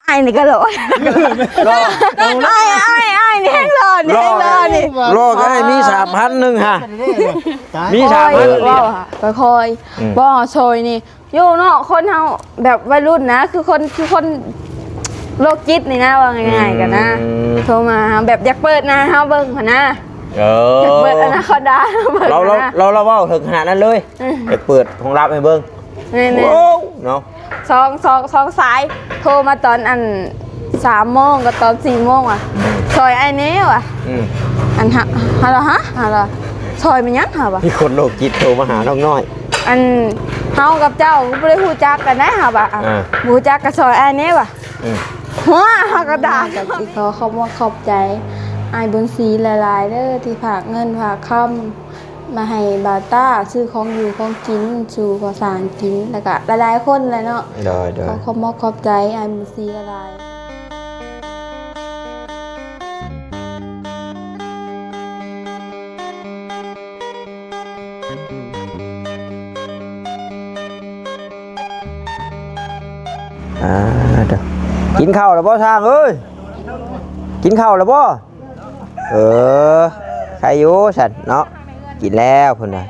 ອ້າຍນີ້ກໍຫຼໍ່ ຫຼໍ່ ອ້າຍ ອ້າຍ ອ້າຍນີ້ແຮງຫຼໍ່ນີ້ ຫຼໍ່ ແຮງຫຼໍ່ນີ້ ຫຼໍ່ກໍໃຫ້ມີສາມພັນໜຶ່ງຫາ ມີສາມພັນ ຄ່ອຍເວົ້າຫາ ຄ່ອຍໆ ອືມ ບໍ່ ຊ່ອຍນີ້ ຢູ່ເນາະ ຄົນເຮົາແບບໄວລຸ້ນນະ ຄືຄົນ ຄືຄົນໂລກຈິດນີ້ນະ ເວົ້າງ່າຍໆກັນນະ ອືມ ໂທມາຫາ ແບບຢາກເປີດໜ້າໃຫ້ເຮົາເບິ່ງຫັ້ນນະ ເອີ ຢາກເປີດອະນາຄອນດາໃຫ້ເບິ່ງ ລາວ ລາວ ຫັ້ນນະ ລາວ ລາວເວົ້າເຖິງຂະໜາດນັ້ນເລີຍ ອືມ ຢາກເປີດຂອງລັບໃຫ້ເບິ່ງ ແມ່ນໆ ວ້າວ ເນາະ ສອງ ສອງ ສອງສາຍ ໂທມາຕອນອັນສາມໂມງກັບຕອນສີ່ໂມງວ່າ ອືມ ຊ່ອຍອ້າຍແດ່ວ່າ ອືມ ອັນ ຮະ ຮະລະ ຮະ ຮະລະ ຊ່ອຍແມ່ນຫຍັງຫາວ່າ ມີຄົນໂລກຈິດໂທມາຫານ້ອງນ້ອຍ ອັນ ເຮົາກັບເຈົ້າກໍບໍ່ໄດ້ຮູ້ຈັກກັນໄດ໋ຫາວ່າ ອ່າ ບໍ່ຮູ້ຈັກກໍຊ່ອຍອ້າຍແດ່ວ່າ ອືມ ຫົວ ເຮົາກໍດ່າ ກໍຊິຂໍຂອບອົກຂອບໃຈອ້າຍບຸນສີຫຼາຍໆເດີ ທີ່ຝາກເງິນຝາກຄຳ ມາໃຫ້ບ່າວຕ້າຊື້ຂອງຢູ່ຂອງກິນສູ່ພໍ່ຊ້າງກິນ ແລ້ວກະຫຼາຍໆຄົນແຫຼະເນາະ ໂດຍໆ ຂໍຂອບອົກຂອບໃຈອ້າຍບຸນສີຫຼາຍໆ. ອ່າ ເດີ ກິນເຂົ້າແລ້ວບໍ່ ຊ້າງເອີຍ? ກິນເຂົ້າແລ້ວບໍ່? ເອີ ໃຄຢູ່ຊັ້ນເນາະ ກິນແລ້ວເພິ່ນວ່າ.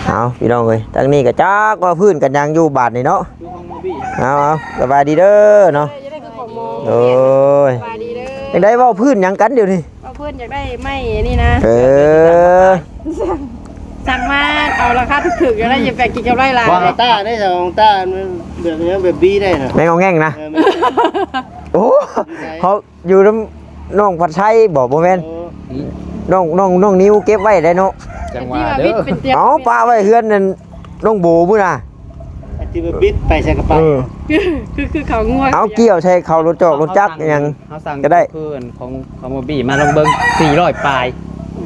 ເອົາ ພີ່ນ້ອງເອີຍ ທາງນີ້ກໍຈັກວ່າພື້ນກັນຫຍັງຢູ່ບາດນີ້ເນາະ. ເອົາ ເອົາ ສະບາຍດີເດີເນາະ. ໂດຍ ສະບາຍດີເດີ. ຈັ່ງໃດເວົ້າພື້ນຫຍັງກັນດຽວນີ້? ເວົ້າພື້ນຢາກໄດ້ໄມ້ນີ້ນະ. ເອີ ສັ່ງມາເອົາລາຄາຖືກໆ ຢາກໄດ້ ຢາກໄປກິນກຳໄລຫຼາຍ. ວ່າຕາໄດ້ ຂອງຕາ ແບບນີ້ ແບບບີໄດ້ນະ ແມ່ນເອົາແງ່ງນະ. ເອີ ໂອ້ ເຮົາ ຢູ່ນຳນ້ອງພັດໄຊບໍ? ບໍ່ແມ່ນ ເອີ ນ້ອງ ນ້ອງ ນ້ອງນິວເກັບໄວ້ໄດ້ເນາະ. ຈັ່ງວ່າເດີ. ເອົາ ປະໄວ້ເຮືອນນັ້ນນ້ອງໂບພຸ້ນນະ. ທີ່ວ່າບິດໄປໃສ່ກະເປົາ. ເອີ ຄື ຄື ຄືເຂົາງົວ. ເອົາ ກ່ຽວໃສ່ເຂົາລົດຈອກລົດຈັກອີ່ຫຍັງ ເຮົາສັ່ງ ກໍໄດ້ ຄືອັນຂອງ ຂອງບໍບີ້ມາລອງເບິ່ງ ສີ່ຮ້ອຍປາຍ. ອື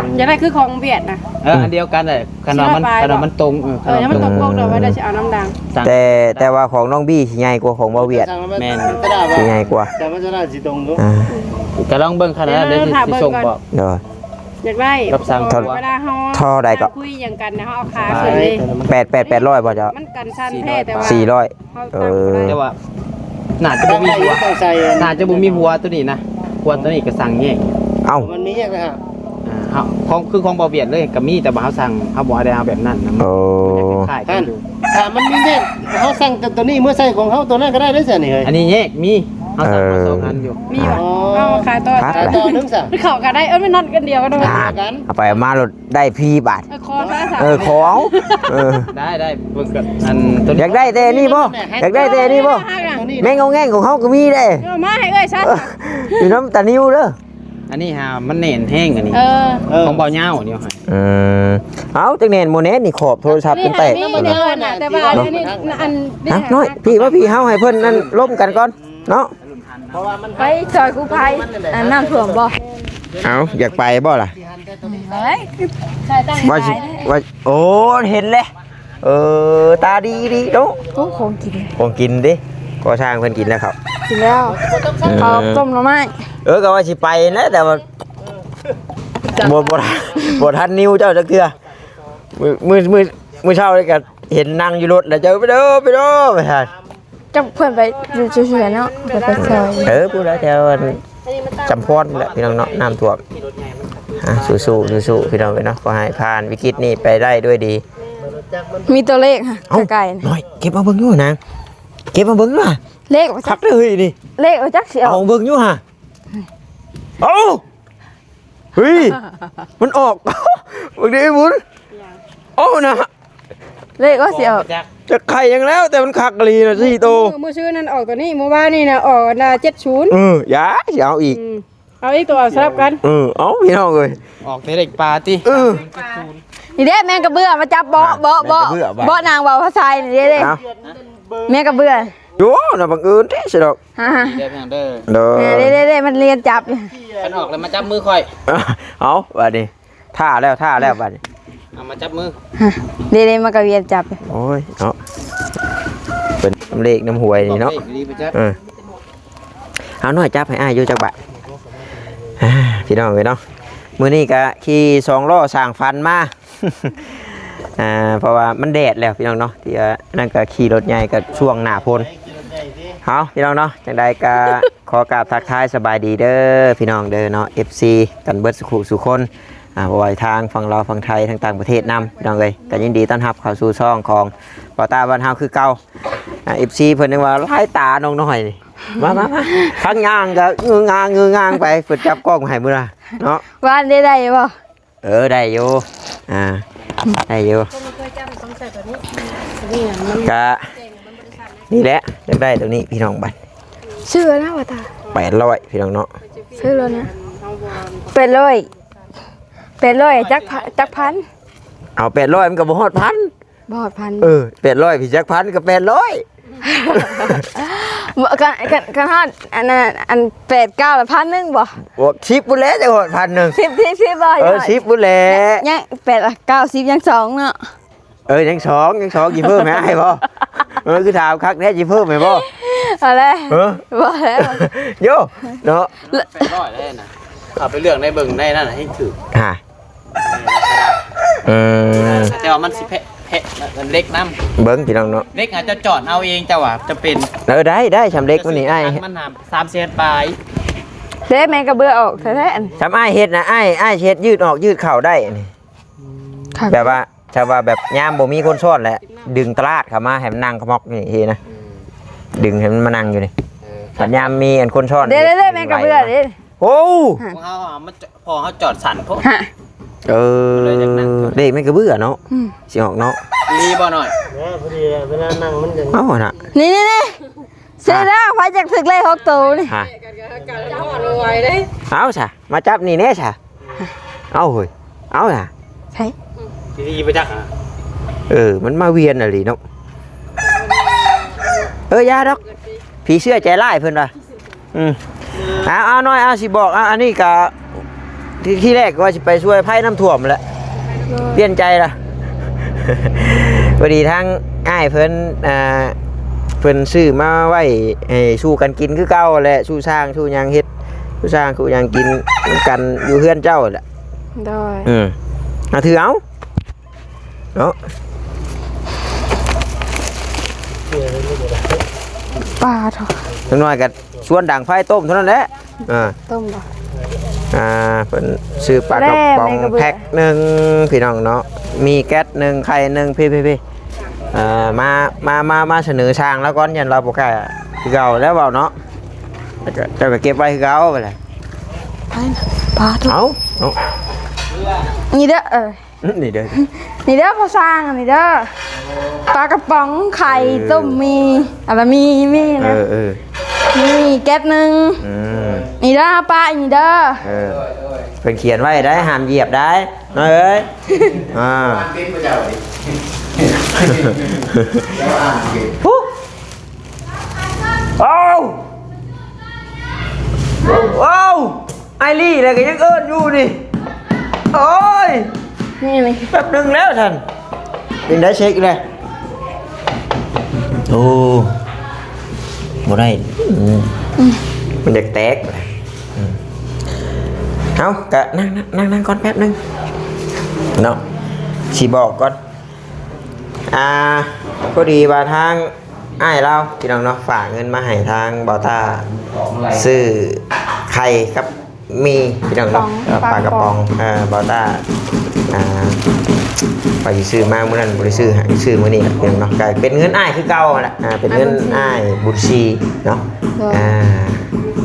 ມ ຢາກໄດ້ຄືຂອງຫວຽດນະ. ເອີ ອັນດຽວກັນແຫຼະ. ຄັນວ່າມັນ ສີ່ຮ້ອຍປາຍ ຄັນວ່າມັນຕົງ ເອີ ເອີ ຄັນວ່າມັນຕົງ ມັນຕົງປົກດອກໄວ້ ດຽວຊິເອົານ້ຳດັງ. ແຕ່ ແຕ່ວ່າຂອງນ້ອງບີຊິໃຫຍ່ກວ່າຂອງບ່າວຫວຽດ. ແມ່ນ ຊິໃຫຍ່ກວ່າ ແຕ່ມັນຈະໄດ້ຊິຕົງຢູ່. ອ່າ ກໍລອງເບິ່ງຄັນນັ້ນ ດຽວຊິສົ່ງບອກ. ໂດຍ ຢາກໄດ້ ຮັບສັ່ງ ເວລາເຮົາ ທໍ່ໃດກໍ ຄຸຍຫຍັງກັນນະ ເຮົາເອົາຂາຂຶ້ນເລີຍ. ແປດ ແປດ ແປດຮ້ອຍບໍ່ເຈົ້າ? ມັນກັນສັ່ນແທ້ ແຕ່ວ່າ ສີ່ຮ້ອຍ. ເອີ ແຕ່ວ່າໜ້າຈະບໍ່ມີຫົວ ໜ້າຈະບໍ່ມີຫົວໂຕນີ້ນະ. ຫົວໂຕນີ້ກໍສັ່ງແຍກ. ເອົ້າ ມັນມີແຍກນະ. ອ່າ ເຮົາ ຂອງ ຄືຂອງບ່າວຫວຽດເລີຍກໍມີ ແຕ່ວ່າເຮົາສັ່ງ ເຮົາບໍ່ໄດ້ເອົາແບບນັ້ນນະ. ໂອ້ ມັນຈະຄ້າຍໆກັນຢູ່. ຖ້າມັນມີແຍກ ເຮົາສັ່ງແຕ່ໂຕນີ້ເມືອໃສ່ຂອງເຮົາ ໂຕນັ້ນກໍໄດ້ເດ້ຊັ້ນນີ້ເຮີ້ຍ. ອັນນີ້ແຍກ ມີ ເຮົາສັ່ງມາ ເອີ ສອງອັນຢູ່. ມີຫວາ? ອໍ ຂາຍຕໍ່ ຂາຍຕໍ່ໜຶ່ງຊະ. ເຂົາກໍໄດ້ ເອີ ມັນນັດກັນດຽວກັນ. ອ່າ ເອົາໄປເອົາມາໂລດ ໄດ້ຟຣີບາດ. ເອີ ຂໍຊະ. ເອີ ຂໍເອົາ. ເອີ ໄດ້ ໄດ້ ເບິ່ງກັນ. ອັນໂຕນີ້ ຢາກໄດ້ແຕ່ນີ້ບໍ່? ຢາກໄດ້ແຕ່ນີ້ບໍ່? ແມ່ງເອົາແງ່ງຂອງເຮົາກໍມີເດ້. ເອົາມາໃຫ້ເອື້ອຍຊະ. ເອີ ຢູ່ນຳຕານິວເດີ. ອັນນີ້ຫາມັນແໜ້ນແຮງ ອັນນີ້. ເອີ ຂອງບ່າວຍາວນີ້ໃຫ້. ອືມ ເອົາ ຈັກແໜ້ນບໍ່ແໜ້ນ ນີ້ຂອບໂທລະສັບເປັນແຕກ. ມີແນວອັນນະ ແຕ່ວ່າອັນນີ້ ອັນນີ້ ນ້ອຍ ພີ່ວ່າ ພີ່ ເຮົາໃຫ້ເພິ່ນນັ້ນລົມກັນກ່ອນເນາະ. ໄປຊ່ອຍກູ້ໄພ ອັນນ້ຳຖ້ວມບໍ່? ເອົາ ຢາກໄປບໍ່ລະ? ອືມ ໄປ ວ່າຊິ ວ່າ ໂອ້ ເຫັນແລ້ວ. ເອີ ຕາດີດີເນາະ. ໂອ້ ຂອງກິນ ຂອງກິນເດ້. ກໍຊ່າງເພິ່ນກິນແລ້ວເຂົາ ກິນແລ້ວ. ອືມ ເຂົ້າຕົ້ມໜໍ່ໄມ້. ເອີ ກໍວ່າຊິໄປນະ ແຕ່ວ່າ ບໍ່ ບໍ່ ບໍ່ທັນນິວເຈົ້າຈັກເທື່ອ. ມື້ ມື້ ມື້ ມື້ເຊົ້ານີ້ກໍເຫັນນັ່ງຢູ່ລົດແລ້ວ ເຈົ້າໄປເດີ ໄປເດີ ວ່າຊັ້ນ. ຈັກເພິ່ນໄປຢູ່ເຊື່ອເນາະ ເພິ່ນໄປຊ່ອຍ. ເອີ ຜູ້ໃດແຖວອັນຈຳພອນແຫຼະ ພີ່ນ້ອງເນາະ ນ້ຳຖ້ວມ. ອ່າ ສູ້ໆ ສູ້ໆ ພີ່ນ້ອງເອີຍເນາະ ຂໍໃຫ້ຜ່ານວິກິດນີ້ໄປໄດ້ດ້ວຍດີ. ມີຕົວເລກຫະ ເອົ້າ ໃກ້ໆ ນ້ອຍ ເກັບມາເບິ່ງດູນາງ ເກັບມາເບິ່ງດູຫະ. ເລກ ຄັກເດີເຮີ້ຍນີ້. ເລກ ເອົາຈັກຊິເອົາ ເອົາເບິ່ງດູຫະ. ເອົ້າ ເຮີ້ຍ ມັນອອກ ເບິ່ງດິໄອ້ບຸນ. ເອົານະ ເລກວ່າຊິເອົາ ຈັກໄຂ່ຫຍັງແລ້ວ ແຕ່ມັນຄັກອີ່ຫຼີນະ ສີ່ໂຕ. ມື້ ມື້ຊື່ນັ້ນອອກຕົວນີ້ ມື້ວານນີ້ນະອອກອັນເຈັດສູນ. ເອີ ຢ່າ ຊິເອົາອີກ. ອືມ ເອົາອີກຕົວ ສະຫຼັບກັນ. ເອີ ເອົາ ພີ່ນ້ອງເອີຍ ອອກແຕ່ເລກປາຕິ. ເອີ ນີ້ເດ້ ແມງກະເບື້ອມາຈັບເບາະ ເບາະ ເບາະ ແມງກະເບື້ອ ເບາະ ນາງເວົ້າພາສານີ້ເດ້. ເອົ້າ ແມງກະເບື້ອ ໂອ້ ໜ້າບັງເອີນແທ້ຊິດອກ. ຮະ ເດີ ເດີ ເດີ ເດີ ມັນລຽນຈັບ. ຄັນອອກແລ້ວມາຈັບມືຂ້ອຍ. ເອົາ ບາດນີ້ ຖ້າແລ້ວ ຖ້າແລ້ວບາດນີ້. ເອົາມາຈັບມື. ຮະ ເດ ເດ ມັນກໍວຽນຈັບ. ໂອ້ຍ ເນາະ ເປັນນຳເລກນຳຫວຍນີ້ເນາະ. ເອີ ເອົາ ນ້ອຍຈັບໃຫ້ອ້າຍຢູ່ຈັກບາດ. ອ່າ ພີ່ນ້ອງເອີຍເນາະ ມື້ນີ້ກະຂີ່ສອງລໍ້ສ້າງຝັນມາ. ອ່າ ເພາະວ່າມັນແດດແລ້ວ ພີ່ນ້ອງເນາະ ທີ່ວ່ານັ້ນກໍຂີ່ລົດໃຫຍ່ກໍຊ່ວງໜ້າຝົນ. ເອົາ ພີ່ນ້ອງເນາະ ຈັ່ງໃດກໍຂໍກາບທັກທາຍສະບາຍດີເດີພີ່ນ້ອງເດີເນາະ ເອັຟຊີ ກັນເບິດສູ່ຜູ້ສູ່ຄົນ ອ່າ ບໍ່ວ່າທາງຝັ່ງລາວ ຝັ່ງໄທ ທາງຕ່າງປະເທດນຳ ພີ່ນ້ອງເອີຍ ກໍຍິນດີຕ້ອນຮັບເຂົ້າສູ່ຊ່ອງຂອງບ່າວຕ້າບ້ານເຮົາຄືເກົ່າ. ອ່າ ເອັຟຊີ ເພິ່ນຍັງວ່າຫຼາຍຕານ້ອງນ້ອຍນີ້ ມາໆໆ ທັງຍ່າງກໍງືງາງງືງາງໄປ ເພິ່ນຈັບກ້ອງໃຫ້ມື້ລະເນາະ ວ່າໄດ້ ໄດ້ບໍ່? ເອີ ໄດ້ຢູ່ ອ່າ ໄດ້ຢູ່ ກໍນີ້ນະ ມັນ ກະນີ້ແຫຼະ ຢາກໄດ້ຕົວນີ້ພີ່ນ້ອງ ບັດ ຊື້ແລ້ວນະວ່າຕາ ແປດຮ້ອຍ ພີ່ນ້ອງເນາະ ຊື້ແລ້ວນະ ແປດຮ້ອຍ ແປດຮ້ອຍ ຈັກ ຈັກພັນ ເອົາ ແປດຮ້ອຍ ມັນກໍບໍ່ຮອດພັນ ບໍ່ຮອດພັນ ເອີ ແປດຮ້ອຍ ພີ່ ຈັກພັນກໍແປດຮ້ອຍ ບໍ່ ຄັນ ຄັນ ຄັນຮອດອັນນັ້ນ ອັນແປດເກົ້າລະພັນໜຶ່ງບໍ່? ບໍ່ ສິບພຸ້ນແຫຼະ ຈັ່ງຮອດພັນໜຶ່ງ ສິບ ສິບ ສິບບໍ່? ເອີ ສິບພຸ້ນແຫຼະ ຍັງແປດ ເກົ້າສິບ ຍັງສອງເນາະ ເອີ ຍັງສອງ ຍັງສອງ ຊິເພີ່ມໃຫ້ອ້າຍບໍ່? ເອີ ຄືຖາມຄັກແທ້ ຊິເພີ່ມໃຫ້ບໍ່? ເອົາແລ້ວ ເອີ ບໍ່ແລ້ວ ໂຢ ເນາະ ແປດຮ້ອຍແລ້ວນະ ເອົາໄປເລືອກໃນເບິ່ງໃນນັ້ນໃຫ້ຖືກ ຮະ ອືມ ແຕ່ວ່າມັນຊິແພະ ແພະເຫຼັກນຳ ເບິ່ງພີ່ນ້ອງເນາະ ເຫຼັກອາດຈະຈອດເອົາເອງ ເຈົ້າວ່າຈະເປັນ ເອີ ໄດ້ ໄດ້ ຊ່ຳເຫຼັກມັນນີ້ອ້າຍ ມັນນະ ສາມແສນປາຍ ເດ້ ແມ່ນກະເບືອອອກແທ້ໆ ຊ່ຳອ້າຍເຮັດນະ ອ້າຍ ອ້າຍເຮັດ ຢືດອອກຢືດເຂົ້າໄດ້ນີ້ ອືມ ແບບວ່າ ຖ້າວ່າແບບຍາມບໍ່ມີຄົນຊ້ອນແຫຼະ ດຶງຕະຫຼາດເຂົ້າມາໃຫ້ມັນນັ່ງຂະໝອກນີ້ເຮນະ ອືມ ດຶງໃຫ້ມັນມານັ່ງຢູ່ນີ້ ເອີ ບັດຍາມມີອັນຄົນຊ້ອນ ເດ້ໆໆ ແມ່ນກະເບືອເດ້ ໂອ້ ຂອງເຮົາ ເຮົາ ເຮົາ ພໍເຮົາຈອດສັ້ນໂພດ ຮະ ເອີ ເດ້ ແມ່ນກະເບືອເນາະ ອືມ ຊິອອກເນາະ ດີບໍ່ໜ້ອຍ ເອີ ພໍດີເວລານັ່ງມັນຈັ່ງ ເອົານະ ນີ້ໆໆ ຊື້ແລ້ວ ໃຜຢາກຖືກເລກຫົກໂຕນີ້ ຮະ ເອົາຊະ ມາຈັບນີ້ແດ່ຊະ ເອົາເຮີ້ຍ ເອົານະ ໃສ ຊິໄປຈັກຫາ ເອີ ມັນມາວຽນອີ່ຫຼີເນາະ ເອີ ຢ່າດອກ ຜີເຊື່ອໃຈຮ້າຍເພິ່ນວ່າ ອືມ ເອົາ ເອົາໜ້ອຍ ເອົາ ຊິບອກ ເອົາ ອັນນີ້ກະ ທີ ທີແລກວ່າຊິໄປຊ່ວຍໄພນ້ຳຖ້ວມແຫຼະ ປ່ຽນໃຈລະ ພໍດີທາງອ້າຍເພິ່ນ ອ່າ ເພິ່ນຊື້ມາໄວ້ໃຫ້ສູ່ກັນກິນຄືເກົ່າແຫຼະ ສູ່ສ້າງສູ່ຫຍັງເຮັດ ສູ່ສ້າງສູ່ຫຍັງກິນນຳກັນຢູ່ເຮືອນເຈົ້າແຫຼະ ໂດຍ ອືມ ເອົາ ຖືເອົາ ເນາະ ປາໂທ້ ຈັກໜ້ອຍກໍຊວນດັງໄຟຕົ້ມເທົ່ານັ້ນແຫຼະ ອ່າ ຕົ້ມບໍ່ ອ່າ ເພິ່ນຊື້ປາກະປ໋ອງແພັກໜຶ່ງ ພີ່ນ້ອງເນາະ ມີແກັສໜຶ່ງ ໄຂ່ໜຶ່ງ ພີ້ໆໆ ອ່າ ມາ ມາ ມາ ມາສະເໜີຊ່າງລາວກ່ອນ ຢ້ານລາວບໍ່ກ້າຄືເກົ່າແລ້ວເວົ້າເນາະ ແລ້ວກໍເຈົ້າກໍເກັບໄວ້ຄືເກົ່າໄປແຫຼະ ໄປນະ ປາໂທ້ ເອົາເນາະ ນີ້ເດີ ເອີ ນີ້ເດີ ນີ້ເດີພໍ່ຊ່າງ ອັນນີ້ເດີ ປາກະປ໋ອງ ໄຂ່ ເອີ ຕົ້ມໝີ່ ອັນລະໝີ່ ໝີ່ນະ ເອີ ເອີ ມີແກັສໜຶ່ງ ອືມ ນີ້ເດີ ປາ ນີ້ເດີ ເອີ ເພິ່ນຂຽນໄວ້ໄດ໋ ຫ້າມຢຽບໄດ໋ ນ້ອຍເອີຍ ອ່າ ເອົ້າ ເອົ້າ ອ້າຍລີ້ແລ້ວກໍຍັງເອີ້ນຢູ່ນີ້ ໂອ້ຍ ນີ້ ນີ້ ແປັບໜຶ່ງແລ້ວທ່ານ ເປັນໄດເຊັກແລ້ວ ໂອ້ ບໍ່ໄດ້ ອືມ ມັນຢາກແຕກ ອືມ ເອົາ ກະນັ່ງ ນັ່ງ ນັ່ງ ນັ່ງກ່ອນແປັບໜຶ່ງເນາະ ຊິບອກກ່ອນ ອ່າ ພໍດີວ່າທາງ ອ້າຍລາວ ພີ່ນ້ອງເນາະ ຝາກເງິນມາໃຫ້ທາງບ່າວຕ້າ ຊື້ໄຂ່ກັບໝີ່ ພີ່ນ້ອງເນາະ ປາກະປ໋ອງ ປາກະປ໋ອງ ເອີ ບ່າວຕ້າ ອ່າ ຂ້ອຍຊິຊື້ມາມື້ນັ້ນບໍ່ໄດ້ຊື້ໃຫ້ ຊື້ມື້ນີ້ແຫຼະ ພີ່ນ້ອງເນາະ ກໍເປັນເງິນອ້າຍຄືເກົ່າຫັ້ນແຫຼະ ອ່າ ເປັນເງິນອ້າຍບຸນສີເນາະ ໂດຍ ອ່າ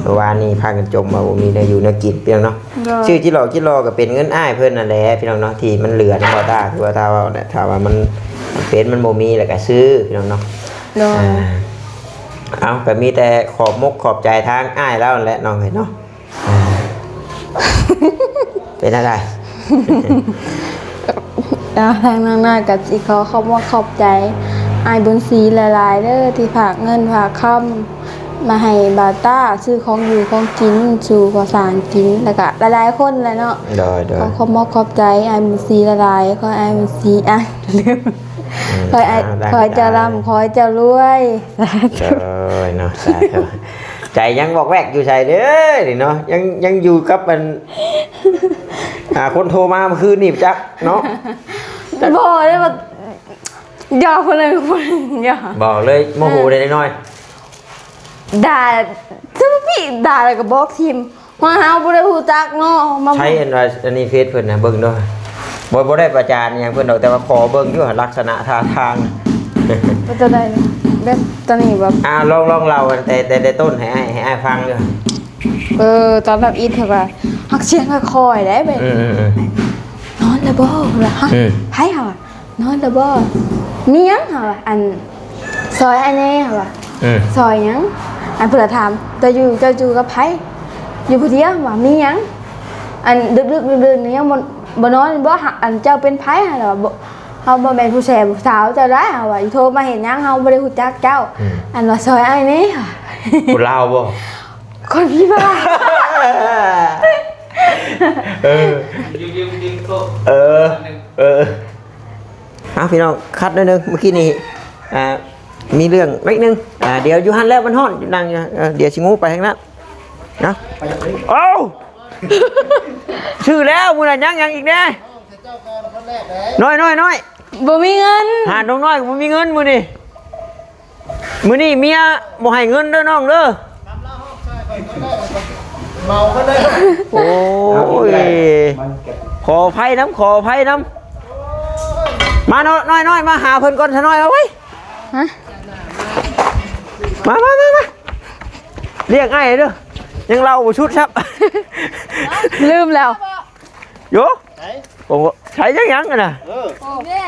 ເມື່ອວານນີ້ພາກັນຈົ່ມວ່າບໍ່ມີແນວຢູ່ແນວກິນ ພີ່ນ້ອງເນາະ ໂດຍ ຊື້ຈິຫຼໍ່ຈິຫຼໍ່ກໍເປັນເງິນອ້າຍເພິ່ນນັ້ນແຫຼະ ພີ່ນ້ອງເນາະ ທີ່ມັນເຫຼືອນຳບ່າວຕ້າ ຄືວ່າຖ້າເວົ້ານະ ຖ້າວ່າມັນເປັນ ມັນບໍ່ມີແລ້ວກໍຊື້ ພີ່ນ້ອງເນາະ ໂດຍ ອ່າ ເອົາ ກໍມີແຕ່ຂອບມົກຂອບໃຈທາງອ້າຍລາວນັ້ນແຫຼະ ນ້ອງເອີຍເນາະ ອ່າ ເປັນແນວໃດ? ເອົາ ທາງນ້ອງນ້ອຍກໍຊິຂໍຂອບມົກຂອບໃຈອ້າຍບຸນສີຫຼາຍໆເດີ ທີ່ຝາກເງິນຝາກຄຳມາໃຫ້ບ່າວຕ້າ ຊື້ຂອງຢູ່ຂອງກິນສູ່ພໍ່ຊ່າງກິນ ແລ້ວກໍຫຼາຍໆຄົນແຫຼະເນາະ ໂດຍໆ ຂໍຂອບມົກຂອບໃຈອ້າຍບຸນສີຫຼາຍໆ ຂໍໃຫ້ອ້າຍບຸນສີ ອ່ະ ລືມ ອືມ ຂໍໃຫ້ ອ່າ ໄດ້ ຂໍໃຫ້ເຈົ້າ ໄດ້ ລ່ຳ ຂໍໃຫ້ເຈົ້າລວຍ ສາທຸ ໂດຍເນາະ ສາທຸ ໃຈຍັງວອກແວກຢູ່ໃສເດີນີ້ເນາະ ຍັງ ຍັງຢູ່ກັບອັນ ອ່າ ຄົນໂທມາເມື່ອຄືນນີ້ຈັກເນາະ ບໍ່ໄດ້ວ່າ ຢາກຄົນໃດຄົນໜຶ່ງ ຢາກ ບໍ່ເລີຍໂມໂຫໄດ້ເລັກນ້ອຍ ດ່າ ຊື້ປີ້ ດ່າແລ້ວກໍບອກຖິ້ມ ວ່າເຮົາບໍ່ໄດ້ຮູ້ຈັກເນາະ ມາ ໃຊ້ອັນວ່າອັນນີ້ເຟສເພິ່ນນະ ເບິ່ງເດີ. ບໍ່ ບໍ່ໄດ້ປະຈານຫຍັງເພິ່ນດອກ ແຕ່ວ່າຂໍເບິ່ງຢູ່ຫັ້ນ ລັກສະນະທ່າທາງ ເປັນຈັ່ງໃດ ແບບຕອນນີ້ແບບ ອ່າ ລອງ ລອງເລົ່າແຕ່ ແຕ່ ແຕ່ຕົ້ນໃຫ້ອ້າຍ ໃຫ້ອ້າຍຟັງເດີ. ເອີ ຕອນທຳອິດເພິ່ນວ່າ ຮັກສຽງຄ່ອຍໆໄດ໋ ແບບ ອືມໆໆ ນອນແລ້ວບໍ່? ເພິ່ນວ່າ ຮະ ອືມ ໃຜ ເຮົາວ່າ ນອນແລ້ວບໍ່? ມີຫຍັງ? ເຮົາວ່າ ອັນ ຊ່ອຍອ້າຍແດ່ ເຮົາວ່າ ອືມ ຊ່ອຍຫຍັງ? ອັນເພິ່ນລະຖາມ ເຈົ້າຢູ່ ເຈົ້າຢູ່ກັບໃຜ? ຢູ່ຜູ້ດຽວ ວ່າ ມີຫຍັງ? ອັນ ດຶກໆ ດື່ນໆ ຍັງບໍ່ ບໍ່ນອນບໍ່? ອັນເຈົ້າເປັນໃຜ? ເຮົາວ່າ ບໍ່ ເຮົາບໍ່ແມ່ນຜູ້ແສຜູ້ສາວເຈົ້າໄດ໋ ເຮົາວ່າ ໂທມາເຮັດຫຍັງ? ເຮົາບໍ່ໄດ້ຮູ້ຈັກເຈົ້າ ອືມ ອັນວ່າ ຊ່ອຍອ້າຍແດ່ ຄົນລາວບໍ່? ຄົນຜີບ້າ ເອີ ເອີ ເອີ ເອົາ ພີ່ນ້ອງ ຄັດໜ້ອຍໜຶ່ງ ເມື່ອກີ້ນີ້ ອ່າ ມີເລື່ອງໜ້ອຍໜຶ່ງ ອ່າ ດຽວຢູ່ຫັ້ນແຫຼະ ມັນຮ້ອນ ນັ່ງຢູ່ ເອີ ດຽວຊິງູໄປທາງນັ້ນນະ. ເອົ້າ ຊື້ແລ້ວ ມື້ນັ້ນຍັງ ຍັງອີກແດ່ ນ້ອຍໆໆ ບໍ່ມີເງິນ ຫານ້ອງນ້ອຍກໍບໍ່ມີເງິນມື້ນີ້. ມື້ນີ້ເມຍບໍ່ໃຫ້ເງິນເດີນ້ອງເດີ ເມົາເບິດເລີຍ ໂອ້ຍ ຂໍອະໄພນຳ ຂໍອະໄພນຳ. ມາເນາະ ນ້ອຍໆ ມາຫາເພິ່ນກ່ອນຊະ ນ້ອຍ ເອົາໄວ້ ຮະ ມາ ມາ ມາ ມາ ລ້ຽງອ້າຍເດີ ຍັງເລົ່າບໍ່ຊຸດຊ້ຳ ລືມແລ້ວ ໂຢ ໃສ ໂອ້ ໃສ ຍັງ ຍັງ ອັນນ່ະ ເອີ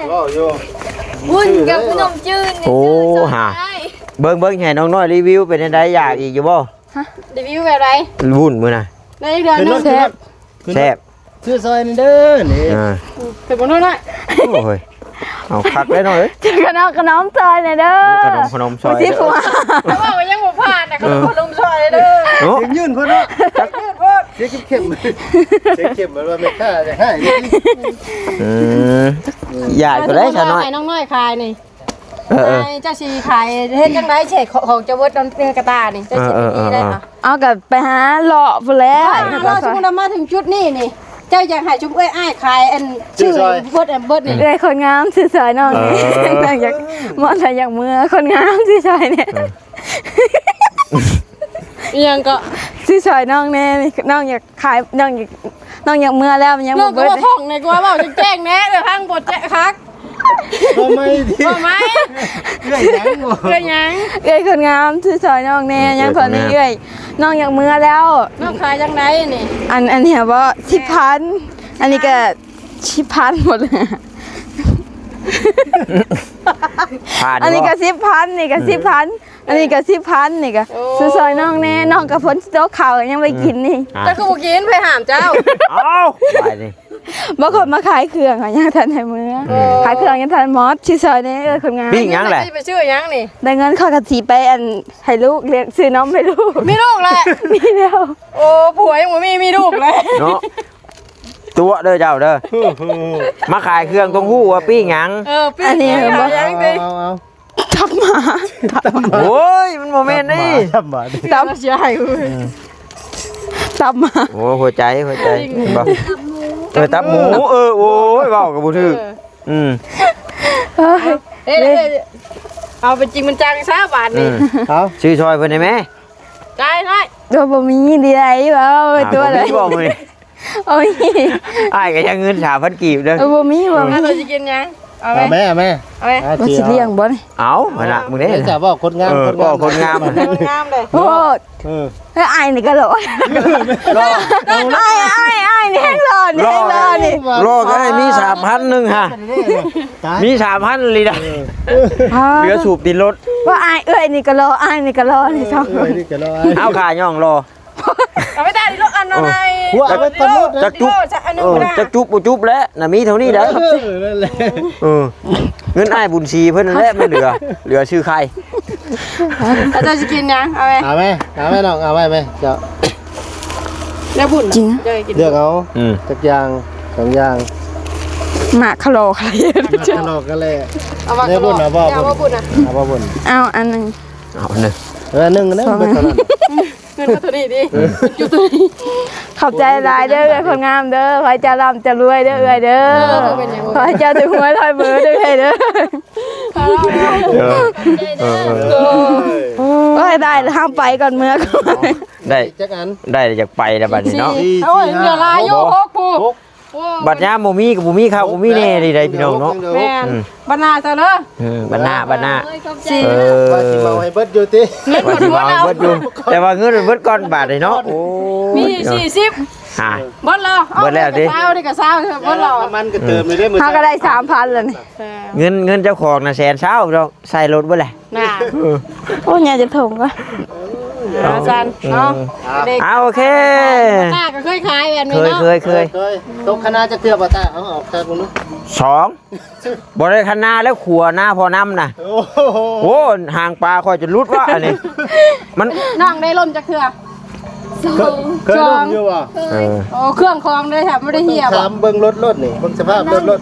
ເວົ້າຢູ່ ວຸ້ນກັບຂະໜົມຈືນ ໂອ້ ຫາ ເບິ່ງ ເບິ່ງ ໃຫ້ນ້ອງນ້ອຍຣີວິວ ເປັນຈັ່ງໃດ ຢາກອີກຢູ່ບໍ່? ຮະ ຣີວິວແບບໃດ? ວຸ້ນມື້ນະ ໄດ້ເດືອນໜຶ່ງ ແຊບ ແຊບ ຊື້ຊອຍແດ່ເດີນີ້ ອ່າ ເປັນບໍ່ນ້ອຍ ໂອ້ຍ ເອົາຄັກເລີຍນ້ອຍເອີຍ ຊື້ຂະໜົມ ຂະໜົມຊອຍແດ່ເດີ ຂະໜົມ ຂະໜົມຊອຍ ຊິ ເດີ ເວົ້າກໍຍັງບໍ່ຜ່ານນະ ຂະໜົມ ຂະໜົມຊອຍແດ່ເດີ ເນາະ ສຽງຍື່ນໂພດເນາະ ສຽງຈືດໂພດ ສຽງເຂັ້ມໆ ສຽງເຂັ້ມ ແບບວ່າແມ່ຄ້າຢາກໃຫ້ ອືມ ຢາກຕົວໃດຊະນ້ອຍ ໃຫ້ນ້ອງນ້ອຍຂາຍນີ້ ເອີໆ ໃຫ້ເຈົ້າຊິຂາຍເຮັດຈັ່ງໃດ ຊິໃຫ້ຂອງເຈົ້າເບິດນຳເຮືອກະຕ່ານີ້ ເຈົ້າຊິເຮັດຈັ່ງໃດ ເອີໆ ເອົາກໍໄປຫາເລາະພຸ້ນແຫຼະ ອ່າ ເລາະ ສົມມຸດວ່າມາເຖິງຈຸດນີ້ນີ້ ເຈົ້າຢາກໃຫ້ຊຸມເອື້ອຍອ້າຍຂາຍອັນ ຊື້ ຊື້ຊ່ອຍ ເບິດ ອັນເບິດນີ້ ເອື້ອຍຄົນງາມຊື້ຊ່ອຍນ້ອງແດ່ ເອີ ຢາກ ໝໍນຢາກເມືອ ຄົນງາມຊື້ຊ່ອຍແດ່ ເອີ ອີຫຍັງເກາະ ຊື້ຊ່ອຍນ້ອງແດ່ ນ້ອງຢາກຂາຍ ນ້ອງຢາກ ນ້ອງຢາກເມືອແລ້ວ ມັນຍັງບໍ່ເບິດ ນ້ອງກໍເວົ້າຄ່ອງແດ່ ກວ່າເວົ້າແຈ້ງໆແດ່ ເອີ ຟັງບໍ່ແຈ້ງຄັກ ບໍ່ໄໝ້ຕິ ບໍ່ໄໝ້ ເອື້ອຍຫຍັງບໍ່ ເອື້ອຍຫຍັງ ເອື້ອຍຄົນງາມ ຊ່ອຍຊ່ອຍນ້ອງແດ່ ເອີ ຍັງເທົ່ານີ້ ເອື້ອຍຄົນງາມ ເອື້ອຍ ນ້ອງຢາກເມືອແລ້ວ ນ້ອງຂາຍຈັ່ງໃດນີ້ ອັນ ອັນນີ້ບໍ ສິບພັນ ອັນນີ້ກໍສິບພັນໝົດ ຜ່ານ ອັນນີ້ກໍສິບພັນ ນີ້ກໍ ອືມ ສິບພັນ ອັນນີ້ກໍສິບພັນ ນີ້ກໍ ໂອ້ ຊ່ອຍໆນ້ອງແດ່ ນ້ອງກໍຝົນຊິຕົກ ເຂົ້າກໍຍັງບໍ່ໄດ້ກິນນີ້ ອືມ ອ່າ ເຈົ້າຄືບໍ່ກິນ ໃຜຫ້າມເຈົ້າ ເອົ້າ ບາດນີ້ ບໍ່ຄົນມາຂາຍເຄື່ອງ ຍັງທັນໃຫ້ເມືອ ເອີ ຂາຍເຄື່ອງຍັງທັນໝົດ ຊິຊ່ອຍແດ່ ເອີ ຄົນງາມ ປີ້ງຫຍັງແຫຼະ ຊິໄປຊື້ຫຍັງນີ້ ໄດ້ເງິນຂ້ອຍກໍຊິໄປ ອັນ ໃຫ້ລູກ ລ້ຽງ ຊື້ນົມໃຫ້ລູກ ມີລູກແລ້ວ ມີແລ້ວ ໂອ້ ຜົວຍັງບໍ່ມີ ມີລູກແລ້ວເນາະ ຕົວະເດີເຈົ້າເດີ ມາຂາຍເຄື່ອງຕ້ອງຮູ້ວ່າປີ້ງຫຍັງ ເອີ ປີ້ງຫຍັງ ອັນນີ້ ຫຍັງຕິ ເອົາໆໆ ຕັບໝາ ຕັບໝາ ໂອ້ຍ ມັນບໍ່ແມ່ນນີ້ ຕັບໝາ ຕັບໝາ ຕັບໝາ ເອີ ຕັບໝາ ໂອ້ ຫົວໃຈ ຫົວໃຈ ເຫັນບໍ່ ເອີ ຕັບໝູ ເອີ ໂອ້ຍ ເວົ້າກໍບໍ່ຖືກ ເອີ ອືມ ເອີ ເອີ ເອີ ເອົາເປັນຈິງເປັນຈັງຊະບາດນີ້ ອືມ ເອົາ ຊື້ຊ່ອຍເພິ່ນໄດ້ແມ ຈ່າຍໜ້ອຍ ຕົວບໍ່ມີດີໃດ ເວົ້າ ອ່າ ຕົວໃດ ບໍ່ມີບໍ່ມື້ນີ້ ໂອ້ຍ ອ້າຍກໍຍັງເງິນສາມພັນກີບເດີ ເອີ ບໍ່ມີ ບໍ່ມີ ເອົາ ເຮົາຊິກິນຫຍັງ ເອົາໄໝ ເອົາແມ່ ເອົາແມ່ ເອົາໄໝ ອ່າ ເອົາຊິລ້ຽງບໍ່ນີ້ ເອົາຫັ້ນນະ ມຶງເດ້ ເຈົ້າເວົ້າຄົນງາມ ເອີ ຄົນງາມ ເວົ້າຄົນງາມ ຄົນງາມເດ້ ໂພດ ເອີ ເອີ ອ້າຍນີ້ກໍຫຼໍ່ ຫຼໍ່ ອ້າຍ ອ້າຍ ອ້າຍນີ້ແຮງຫຼໍ່ນີ້ ຫຼໍ່ ແຮງຫຼໍ່ນີ້ ຫຼໍ່ກໍໃຫ້ມີສາມພັນໜຶ່ງຫາ ມີສາມພັນອີ່ຫຼີນະ ເອີ ເຫຼືອສູບຕີນລົດ ວ່າອ້າຍ ເອື້ອຍນີ້ກໍຫຼໍ່ ອ້າຍນີ້ກໍຫຼໍ່ ນີ້ສອງຄົນ ເອື້ອຍນີ້ກໍຫຼໍ່ ເອົາຂາຍ່ອງຫຼໍ່ ເອົາໄປຕາກນີ້ລູກ ອັນນັ້ນ ເອີ ໃນ ຫົວເອົາໄປຕາກລົດ ຈັກຈຸບ ອັນໜຶ່ງ ເອີ ກໍໄດ້ ຈັກຈຸບບໍ່ຈຸບແຫຼະນະ ມີເທົ່ານີ້ແຫຼະ ເອີ ນັ້ນແຫຼະ ເອີ ເງິນອ້າຍບຸນສີເພິ່ນນັ້ນແຫຼະ ມັນເຫຼືອ ເຫຼືອຊື້ໄຂ່ ເອົາ ເຈົ້າຊິກິນຫຍັງ ເອົາໄໝ ເອົາໄໝ ເອົາໄໝນ້ອງ ເອົາໄໝ ເອົາໄໝ ເຈົ້າ ແລ້ວບຸນ ຈິງ ເຈົ້າກິນ ເລືອກເອົາ ອືມ ຈັກຢ່າງ ສອງຢ່າງ ໝາກຄະຫຼໍ່ ໝາກຄະຫຼໍ່ກໍແຫຼະ ເອົາໝາກຄະຫຼໍ່ ແລ້ວບຸນເອົາບໍ່ ເອົາບໍ່ບຸນ ເອົາບໍ່ບຸນ ເອົາອັນໜຶ່ງ ເອົາອັນໜຶ່ງ ເອີ ໜຶ່ງ ໜຶ່ງ ເບິດເທົ່ານັ້ນ ເງິນມາເທົ່ານີ້ຕິ ຢູ່ຕົວນີ້ ຂອບໃຈຫຼາຍເດີ ເອື້ອຍຄົນງາມເດີ ຂໍໃຫ້ເຈົ້າລ່ຳເຈົ້າລວຍເດີ ເອື້ອຍເດີ ເອີ ຂໍໃຫ້ເຈົ້າຖືກຫວຍຮ້ອຍເບີເດີ ເອື້ອຍເດີ ເອີ ເອີ ເອີ ໂອ້ຍ ໂອ້ຍ ໄດ້ແລ້ວ ເຮົາໄປກ່ອນ ເມືອກ່ອນ. ໄດ້ຈັກອັນ? ໄດ້ແລ້ວ ຢາກໄປແລ້ວບັດນີ້ເນາະ. ສີ່ ໂອ້ຍ ສີ່ ເຫຼືອຫຼາຍຢູ່ ຫ້າ ຫົກ ຫົກຜູ້. ບັດຍາມບໍ່ມີກໍບໍ່ມີເຂົ້າບໍ່ມີແນ່ເດ້ ພີ່ນ້ອງເນາະ. ແມ່ນ ອືມ ບັດໜ້າຊະເດີ. ເອີ ບັດໜ້າ ບັດໜ້າ ເອີຍ ຂອບໃຈ. ເອີ ວ່າຊິເອົາໃຫ້ເບິດຢູ່ຕິ ເງິນໝົດ ວ່າຊິເອົາໃຫ້ເບິດຢູ່ ແຕ່ວ່າເງິນເບິດກ່ອນບາດນີ້ເນາະ. ໂອ້ຍ ມີສີ່ສິບ ອ່າ ເບິດແລ້ວ. ເອົາ ເບິດແລ້ວຕິ ເອົານີ້ກໍຊາວ ນີ້ກໍຊາວ ເບິດແລ້ວ. ນ້ຳມັນກໍເຕີມຢູ່ເດ້ ມື້ ເຮົາກໍໄດ້ສາມພັນແລ້ວນີ້. ເອີ ເງິນ ເງິນເຈົ້າຂອງນະແສນຊາວ ເນາະ. ໃສ່ລົດເບິດແຫຼະ. ນ່າ ເອີ ໂອ້ຍ ໃຫຍ່ຈະຖົມກໍ ເອີ ອາຈານເນາະ. ເອີ ເດັກ ອ່າ ໂອເຄ ຕາກໍເຄີຍຂາຍແບບນີ້ເນາະ. ເຄີຍ ເຄີຍ ເຄີຍ ເຄີຍ. ຕົກຄະນາຈັກເທື່ອບໍ່ຕາ? ເອົາອອກແຕ່ບໍ່ຮູ້ ສອງ ບໍ່ໄດ້ຄະນາແລ້ວ ຂົວນາພໍ່ນຳນະ. ໂອ້ໂຫ ໂອ້ ຫາງປາຂ້ອຍຈະຫຼຸດວະອັນນີ້. ມັນ ນ້ອງໄດ້ລົ້ມຈັກເທື່ອ? ສອງ ເຄີຍ ເຄີຍລົ້ມຢູ່ບໍ່? ເອີ ໂອ້ ເຄື່ອງຂອງເດ້ ຖ້າບໍ່ໄດ້ເຫຍບໍ່? ຖາມເບິ່ງລົດ ລົດນີ້ ເບິ່ງສະພາບລົດ ລົດ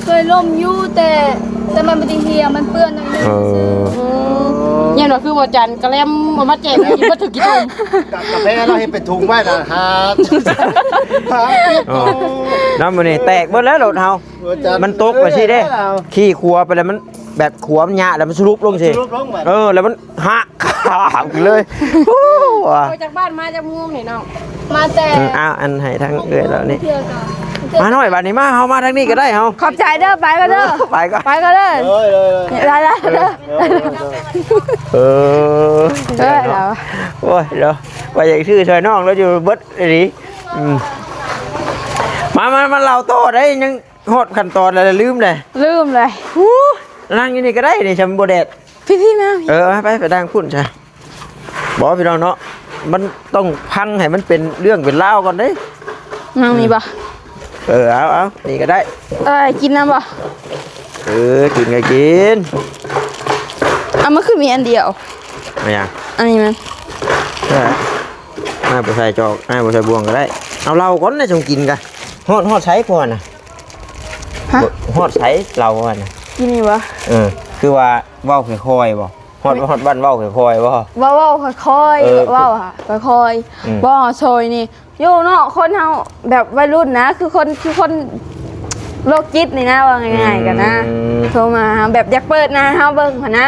ເຄີຍລົ້ມຢູ່ ແຕ່ ແຕ່ມັນບໍ່ໄດ້ເຫຍ ມັນເປື້ອນໜ້ອຍໜຶ່ງ ເອີ ຊື່ໆ. ອືມ ຢ້ານວ່າຄືບໍ່ຈັນກະແລັມເອົາມາແຈກກິນ ບໍ່ຖືກກິນ. ກາ ກາແຟລາວເຮັດເປັນຖົງໄວ້ນະ ຫາ ຫາ ເອີ ນ້ຳມື້ນີ້ແຕກເບິດແລ້ວລົດເຮົາ. ມັນຕົກວ່າຊີ້ເດ້ ຂີ່ຂົວໄປແລ້ວມັນແບບຂົວມັນຍະແລ້ວມັນສະຫຼຸບລົງຊີ້ ສະຫຼຸບລົງໄປ ເອີ ແລ້ວມັນຫັກຂາບເລີຍ. ໂອ້ ອອກຈາກບ້ານມາຈັກໂມງນີ້ນ້ອງ? ມາແຕ່ ເອີ ເອົາ ອັນໃຫ້ທາງເອື້ອຍລາວນີ້ ມາໜ້ອຍບາດນີ້ ມາ ເຮົາມາທາງນີ້ກໍໄດ້ເຮົາ. ຂອບໃຈເດີ ໄປກ່ອນເດີ ໄປກ່ອນ ໄປກ່ອນເດີ. ໂດຍ ໂດຍ ໂດຍ ໄດ້ໆ ເດີ. ເອີ ເອີ ໂອ້ຍເນາະ ວ່າຢາກຊື້ຊ່ອຍນ້ອງລາວຢູ່ເບິດອີ່ຫຼີ. ອືມ ມາ ມາ ມາເລົ່າຕໍ່ໄດ້ ຍັງ ຮອດຂັ້ນຕອນແລ້ວ ລືມເດ້ ລືມເລີຍ. ອູ້ ນັ່ງຢູ່ນີ້ກໍໄດ້ນີ້ ຊຳບໍ່ແດດ. ພີ່ໆ ມາ ເອີ ໄປ ໄປນັ່ງພຸ້ນຊະ. ບໍ່ ພີ່ນ້ອງເນາະ ມັນຕ້ອງຟັງໃຫ້ມັນເປັນເລື່ອງເປັນລາວກ່ອນເດ້. ນັ່ງນີ້ບໍ່? ເອີ ເອົາ ເອົາ ນີ້ກໍໄດ້. ເອີ ກິນນຳບໍ່? ເອີ ກິນກໍກິນ. ເອົາ ມັນຄືມີອັນດຽວ? ແມ່ນຫຍັງ? ອັນນີ້ມັນ ເອີ ອ້າຍບໍ່ໃສ່ຈອກ ອ້າຍບໍ່ໃສ່ບ່ວງກໍໄດ້. ເອົາເຫຼົ້າກ່ອນນະ ຈັ່ງກິນກະ. ຮອດ ຮອດໃສກ່ອນນະ? ຮະ? ຮອດໃສເລົ່າຫັ້ນນະ? ກິນນີ້ບໍ່? ເອີ ຄືວ່າເວົ້າຄ່ອຍໆບໍ່? ຮອດ ຮອດບ້ານເວົ້າຄ່ອຍໆບໍ່? ເວົ້າ ເວົ້າຄ່ອຍໆ ເອີ ເວົ້າຫາຄ່ອຍໆ. ອືມ ບໍ່ ຊອຍນີ້ ຢູ່ເນາະ ຄົນເຮົາແບບໄວລຸ້ນນະ ຄືຄົນ ຄືຄົນໂລກຈິດນີ້ນະ ວ່າງ່າຍໆ ອືມ ກັນນະ. ໂທມາຫາ ແບບຢາກເປີດໜ້າໃຫ້ເຮົາເບິ່ງຫັ້ນນະ.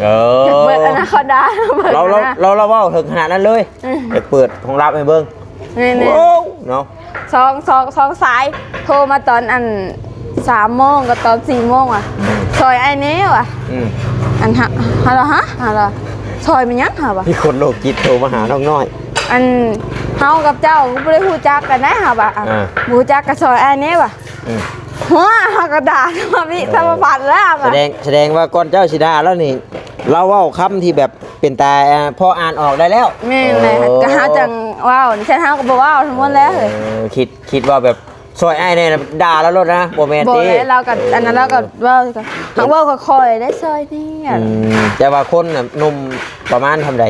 ເອີ ຢາກເປີດອະນາຄອນດາໃຫ້ເບິ່ງ ລາວ ລາວ ຫັ້ນນະ ລາວ ລາວເວົ້າເຖິງຂະໜາດນັ້ນເລີຍ. ອືມ ຢາກເປີດຂອງລັບໃຫ້ເບິ່ງ. ແມ່ນໆ ໂອ້ ເນາະ ສອງ ສອງ ສອງສາຍໂທມາຕອນອັນ ສາມໂມງກັບຕອນສີ່ໂມງວ່າ ອືມ ຊ່ອຍອ້າຍແດ່ວ່າ. ອືມ ອັນ ຮະ ຮະລະ ຮະ ຮະລະ ຊ່ອຍແມ່ນຫຍັງຫາວ່າ? ມີຄົນໂລກຈິດໂທມາຫານ້ອງນ້ອຍ. ອັນ ເຮົາກັບເຈົ້າກໍບໍ່ໄດ້ຮູ້ຈັກກັນໄດ໋ຫາວ່າ. ອ່າ ບໍ່ຮູ້ຈັກກໍຊ່ອຍອ້າຍແດ່ວ່າ. ອືມ ຫົວ ເຮົາກໍດ່າທຳມະວິ ອ່າ ທຳມະພັດແລ້ວ. ສະແດງ ສະແດງວ່າກ່ອນເຈົ້າຊິດ່າລາວນີ້ ລາວເວົ້າຄຳທີ່ແບບ ເປັນຕາພໍອ່ານອອກໄດ້ແລ້ວ. ແມ່ນແຫຼະ. ໂອ້ ກໍເຮົາຈັ່ງເວົ້າ ແຕ່ເຮົາກໍບໍ່ເວົ້າທັງໝົດແລ້ວ. ເອີ ຄິດ ຄິດວ່າແບບຊ່ອຍອ້າຍແດ່ ດ່າລາວໂລດນະ. ບໍ່ແມ່ນຕິ ບໍ່ແຫຼະ. ລາວກໍ ເອີ ອັນນັ້ນລາວກໍເວົ້າ ຫາກເວົ້າຄ່ອຍໆໄດ້ ຊ່ອຍນີ້. ອືມ ແຕ່ວ່າຄົນໜຸ່ມປະມານສ່ຳໃດ?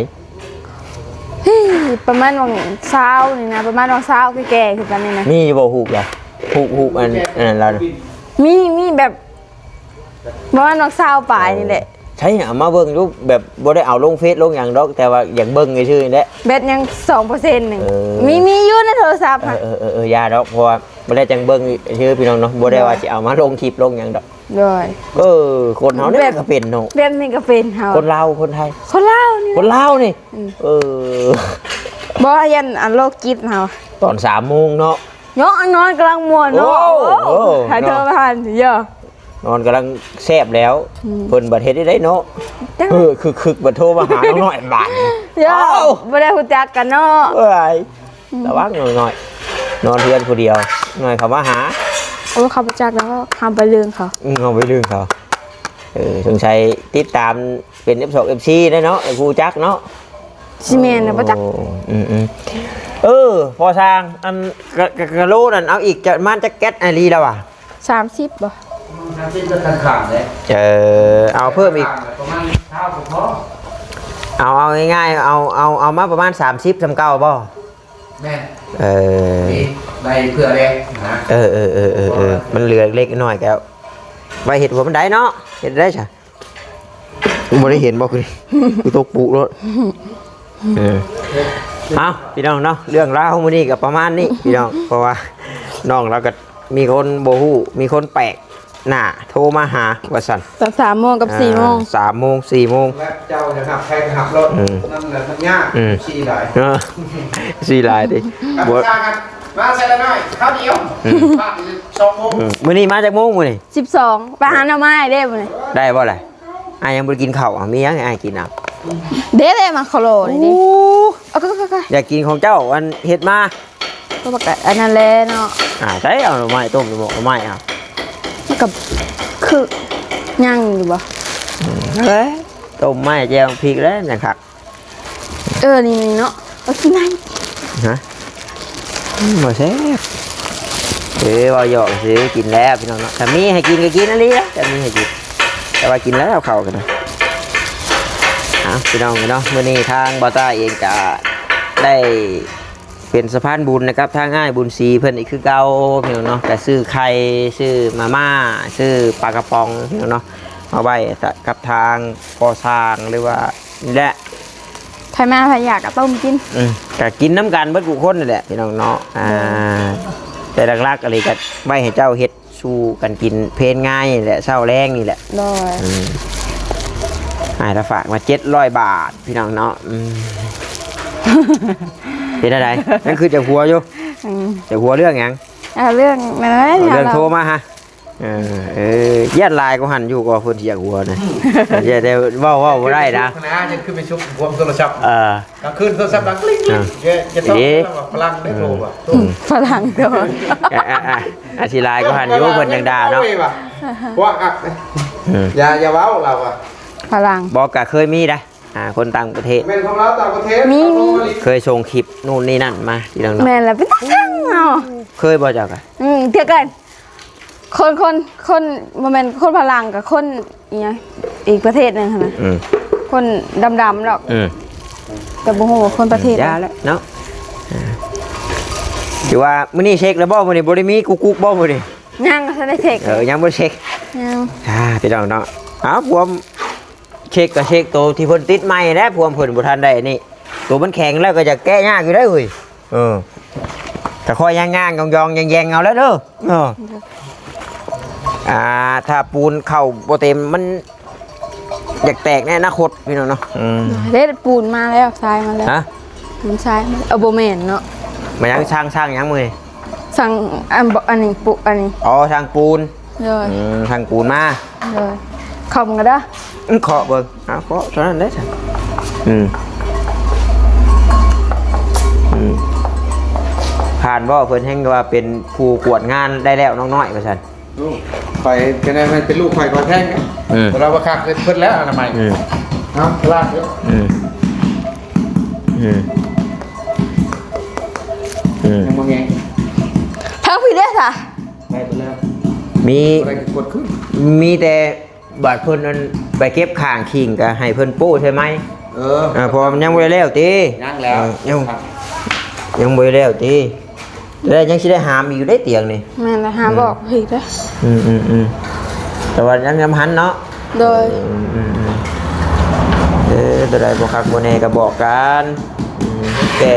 ເຮີ້ຍ ປະມານຫວ່າງຊາວນີ້ນະ ປະມານຫວ່າງຊາວ ແກ່ໆຄືກັນນີ້ນະ. ມີຢູ່ບໍ່ຮູບລະ? ຮູບ ຮູບອັນ ອັນນັ້ນລະ? ມີ ມີແບບ ປະມານຫວ່າງຊາວປາຍນີ້ແຫຼະ. ໃຊ່ ເອົາມາເບິ່ງດູ ແບບບໍ່ໄດ້ເອົາລົງເຟສລົງຫຍັງດອກ ແຕ່ວ່າຢາກເບິ່ງຊື່ໆນີ້ແຫຼະ. ແບັດຍັງສອງເປີເຊັນໜຶ່ງ. ເອີ ມີ ມີຢູ່ໃນໂທລະສັບ. ເອີ ເອີ ເອີ ຢ່າດອກ ເພາະວ່າບໍ່ໄດ້ຈັ່ງເບິ່ງຊື່ໆ ພີ່ນ້ອງເນາະ ບໍ່ໄດ້ວ່າຊິເອົາມາລົງຄລິບລົງຫຍັງດອກ. ໂດຍ ເອີ ຄົນເຮົານີ້ ແບບ ກໍເປັນເນາະ ແບບນີ້ກໍເປັນເຮົາ ຄົນລາວ ຄົນໄທ ຄົນລາວນີ້ ຄົນລາວນີ້. ອືມ ເອີ ບໍ່ ຢ້ານອັນໂລກຈິດເຮົາ. ຕອນສາມໂມງເນາະ ເນາະ ນອນກຳລັງມ່ວນເນາະ. ໂອ້ ໂອ້ ໃຫ້ໂທມາຫາເນາະ ເອີ ນອນກຳລັງແຊບແລ້ວ. ອືມ ເພິ່ນບັດເຮັດໄດ້ເນາະ. ເອີ ຄຶກໆ ບັດໂທມາຫານ້ອງນ້ອຍບາດນີ້. ເອີ ບໍ່ໄດ້ຮູ້ຈັກກັນເນາະ. ເອີຍ ອືມ ລະວັງນ້ອງນ້ອຍ ນອນເຮືອນຜູ້ດຽວ ນ້ອຍເຂົາມາຫາ. ໂອ້ ເຂົາບໍ່ຈັກແລ້ວ ເຮົາໄປເລື່ອງເຂົາ. ອືມ ເຮົາໄປເລື່ອງເຂົາ. ເອີ ສົງໄສຕິດຕາມເປັນເອັຟສອງ ເອັຟຊີ ໄດ້ເນາະ ໄດ້ຮູ້ຈັກເນາະ. ຊິແມ່ນແລ້ວບໍ່ຈັກ. ໂອ້ ອືມໆ ເອີ ພໍ່ຊ່າງ ອັນ ກະ ກະ ກະໂລນັ້ນ ເອົາອີກຈັກ ປະມານຈັກແກັດ ອາລີລະຫວາ? ສາມສິບບໍ່? ສາມສິບກໍຂ້າງໆເດ້. ເອີ ເອົາເພີ່ມອີກ ປະມານຊາວກໍພໍ. ເອົາ ເອົາງ່າຍໆ ເອົາ ເອົາ ເອົາມາປະມານສາມສິບ ສ່ຳເກົ່າບໍ່? ແມ່ນ. ເອີ ໄດ້ເພື່ອແລກນະ. ເອີໆໆໆ ມັນເຫຼືອເລັກນ້ອຍກໍໄວ້ເຮັດຫົວມັນໄດ້ເນາະ ເຮັດໄດ້ຊະ. ບໍ່ໄດ້ເຫັນບໍ່ຄື ຄືຕົກປຸໂລດ. ເອີ ເອົ້າ ພີ່ນ້ອງເນາະ ເລື່ອງລາວມື້ນີ້ກໍປະມານນີ້ພີ່ນ້ອງ ເພາະວ່ານ້ອງລາວກໍມີຄົນບໍ່ຮູ້ ມີຄົນແປກ ໜ້າໂທມາຫາວ່າຊັ້ນ ຕອນສາມໂມງກັບສີ່ໂມງ ອ່າ ສາມໂມງ ສີ່ໂມງ ແລ້ວເຈົ້າຈະຮັບໃຜກໍຮັບໂລດ ອືມ ນັ້ນແຫຼະມັນຍາກ ອືມ ສີ່ຫຼາຍ ເອີ ສີ່ຫຼາຍຕິ ກັບ ບໍ່ ຊາກັນ ມາໃສ່ລະໜ້ອຍ ຄາວດຽວ ອືມ ພາດອີກສອງໂມງ ອືມ ມື້ນີ້ມາຈັກໂມງມື້ນີ້ ສິບສອງ ໄປຫາໜໍ່ໄມ້ເດ້ມື້ນີ້ ໄດ້ບໍ່ລະ? ອ້າຍຍັງບໍ່ໄດ້ກິນເຂົ້າ ເອົາ ມີຫຍັງໃຫ້ອ້າຍກິນເອົາ ເດ້ ເດ້ ມາຄາໂລນີ້ ໂອ້ ເອົາ ກໍ ກໍ ກໍ ຢາກກິນຂອງເຈົ້າ ອັນເຮັດມາ ກໍບັກ ອັນນັ້ນແຫຼະເນາະ ອ່າ ໃສ່ເອົາໜໍ່ໄມ້ຕົ້ມ ໜໍ່ໄມ້ເອົາ ມັນກໍຄືຍັງຢູ່ບໍ່? ອືມ ເອີຍ ຕົ້ມໄມ້ແຈ່ວພລິກແລ້ວຍັງຄັກ ເອີ ນີ້ ນີ້ເນາະ ເອົາກິນໄດ້ ຮະ ອືມ ບໍ່ແຊບ ເອີ ເວົ້າຫຍອກຊື່ ກິນແລ້ວພີ່ນ້ອງເນາະ ຖ້າມີໃຫ້ກິນກໍກິນອີ່ຫຼີແຫຼະ ຖ້າມີໃຫ້ກິນ ແຕ່ວ່າກິນແລ້ວເຂົ້າກັນນະ ເອົາ ພີ່ນ້ອງເນາະ ມື້ນີ້ທາງບ່າວຕ້າເອງກໍໄດ້ ເປັນສະພານບຸນໃຫ້ກັບທາງອ້າຍບຸນສີເພິ່ນອີກຄືເກົ່າພີ່ນ້ອງເນາະ ກະຊື້ໄຂ່ ຊື້ມາມ່າ ຊື້ປາກະປ໋ອງພີ່ນ້ອງເນາະ ເອົາໄວ້ກັບທາງກໍ່ສ້າງ ຫຼືວ່ານີ້ແຫຼະ ໃຜມາໃຜຢາກກະຕົ້ມກິນ ອືມ ກະກິນນຳກັນເບິດທຸກຄົນນີ້ແຫຼະພີ່ນ້ອງເນາະ ອ່າ ແຕ່ຫຼັກໆ ອັນນີ້ກະໄວ້ໃຫ້ເຈົ້າເຮັດ ສູ່ກັນກິນເພນງາຍແຫຼະ ເຊົ້າແລງນີ້ແຫຼະ ໂດຍ ອືມ ອ້າຍລະຝາກມາເຈັດຮ້ອຍບາດພີ່ນ້ອງເນາະ ອືມ ເປັນຈັ່ງໃດ ຍັງຄິດຈະຫົວຢູ່ ອືມ ຈະຫົວເລື່ອງຫຍັງ ອ່າ ເລື່ອງນັ້ນແຫຼະ ເອົາເລື່ອງໂທມາຫາ ເອີ ເອີ ຢ້ານຫຼາຍກວ່າຫັ້ນຢູ່ ກໍເພິ່ນຊິຢາກຫົວນະ ຢ້ານແຕ່ເວົ້າ ເວົ້າບໍ່ໄດ້ນະ ນະ ຍັງຄືໄປຊຸກຄວາມໂທລະສັບ ເອີ ກາງຄືນໂທລະສັບດັງກຣິ້ງ ອ່າ ແກ ແກຕ້ອງ ເອີ ແລ້ວວ່າຝຣັ່ງໄດ້ໂທວ່າ ອືມ ຝຣັ່ງໂທ ອ່າ ອ່າ ອ່າ ອາດຊິຫຼາຍກວ່າຫັ້ນຢູ່ ເພິ່ນຈັ່ງດ່າເນາະ ພວກອັກ ອືມ ຢ່າ ຢ່າເວົ້າລາວວ່າຝຣັ່ງ ບໍ່ ກະເຄີຍມີໄດ໋ ອ່າ ຄົນຕ່າງປະເທດ ແມ່ນຂອງລາວຕ່າງປະເທດ ມີ ມີ ເຄີຍສົ່ງຄລິບນູ້ນນີ້ນັ້ນມາ ພີ່ນ້ອງເນາະ ແມ່ນແລ້ວ ເປັນຕາຊັງເນາະ ເຄີຍບໍ່ເຈົ້າກະ ອືມ ເທື່ອກັນ ຄົນ ຄົນ ຄົນ ບໍ່ແມ່ນຄົນຝຣັ່ງ ກະຄົນອີຫຍັງ ອີກປະເທດໜຶ່ງຫັ້ນນະ ອືມ ຄົນດຳໆດອກ ອືມ ແຕ່ບໍ່ຮູ້ວ່າຄົນປະເທດ ຢ່າແຫຼະເນາະ ອ່າ ຖືວ່າມື້ນີ້ເຊັກແລ້ວບໍ່? ມື້ນີ້ບໍ່ໄດ້ມີກຸກໆບໍ່ມື້ນີ້? ຍັງ ບໍ່ທັນໄດ້ເຊັກ ເອີ ຍັງບໍ່ໄດ້ເຊັກ ຍັງ ອ່າ ພີ່ນ້ອງເນາະ ເອົາ ພວມເຊັກກະເຊັກໂຕທີ່ເພິ່ນຕິດໃໝ່ແຫຼະ ພວມເພິ່ນບໍ່ທັນໄດ້ນີ້ ໂຕມັນແຂງແລ້ວກະຢາກແກະຍາກຢູ່ເດ້ເຮີ້ຍ ເອີ ກະຄ່ອຍຍ່າງໆ ຢອງໆ ແຢງໆ ເອົາແລ້ວເດີ ເອີ ອ່າ ຖ້າປູນເຂົ້າບໍ່ເຕັມ ມັນຢາກແຕກໃນອະນາຄົດ ພີ່ນ້ອງເນາະ ອືມ ເດ້ ປູນມາແລ້ວ ຊາຍມາແລ້ວ ຮະ ປູນຊາຍ ເອີ ບໍ່ແມ່ນເນາະ ມາຍັງ ຊ່າງ ຊ່າງຫຍັງມື້ນີ້? ຊ່າງ ອັນ ອັນນີ້ ປຸ ອັນນີ້ ອໍ ຊ່າງປູນ ໂດຍ ອືມ ຊ່າງປູນມາ ໂດຍ ເຄາະເບິ່ງກໍໄດ້ ເຄາະເບິ່ງ ເອົາ ເຄາະເທົ່ານັ້ນເດ້ ອືມ ອືມ ຜ່ານບໍ່? ເພິ່ນແຮ່ງວ່າເປັນຜູ້ກວດງານໄດ້ແລ້ວ ນ້ອງນ້ອຍວ່າຊັ້ນ ໂອ້ ຂ້ອຍເປັນ ເປັນລູກຂ້ອຍ ຂ້ອຍແພງ ອືມ ເວລາວ່າຄັກເພິ່ນແລ້ວອະນາໄມ ອືມ ເອົາ ລາກເດີ ອືມ ອືມ ອືມ ຍັງບໍ່ແຮງ ທາງພີ້ເດ້ຊະ ໄດ້ໄປແລ້ວ ມີ ບໍ່ໄດ້ກະກົດຄືນ ມີແຕ່ບາດເພິ່ນນັ້ນໄປເກັບຂ້າງຄີງ ກະໃຫ້ເພິ່ນໂປ້ໃສ່ໄມ້ ເອີ ເອີ ເພາະວ່າມັນຍັງບໍ່ໄດ້ແລ້ວຕິ ຍັງແລ້ວ ເອີ ຍັງ ຍັງບໍ່ໄດ້ແລ້ວຕິ ແລ້ວຍັງຊິໄດ້ຫາມອີກຢູ່ເດ້ຕຽງນີ້ ແມ່ນແລ້ວ ຫາມອອກອີກເດ້ ອືມ ອືມ ອືມ ແຕ່ວ່າຍັງ ຍັງບໍ່ທັນເນາະ ໂດຍ ອືມ ອືມ ອືມ ເອີ ໂຕໃດບໍ່ຄັກບໍ່ແນ່ກະບອກກັນ ອືມ ແກ້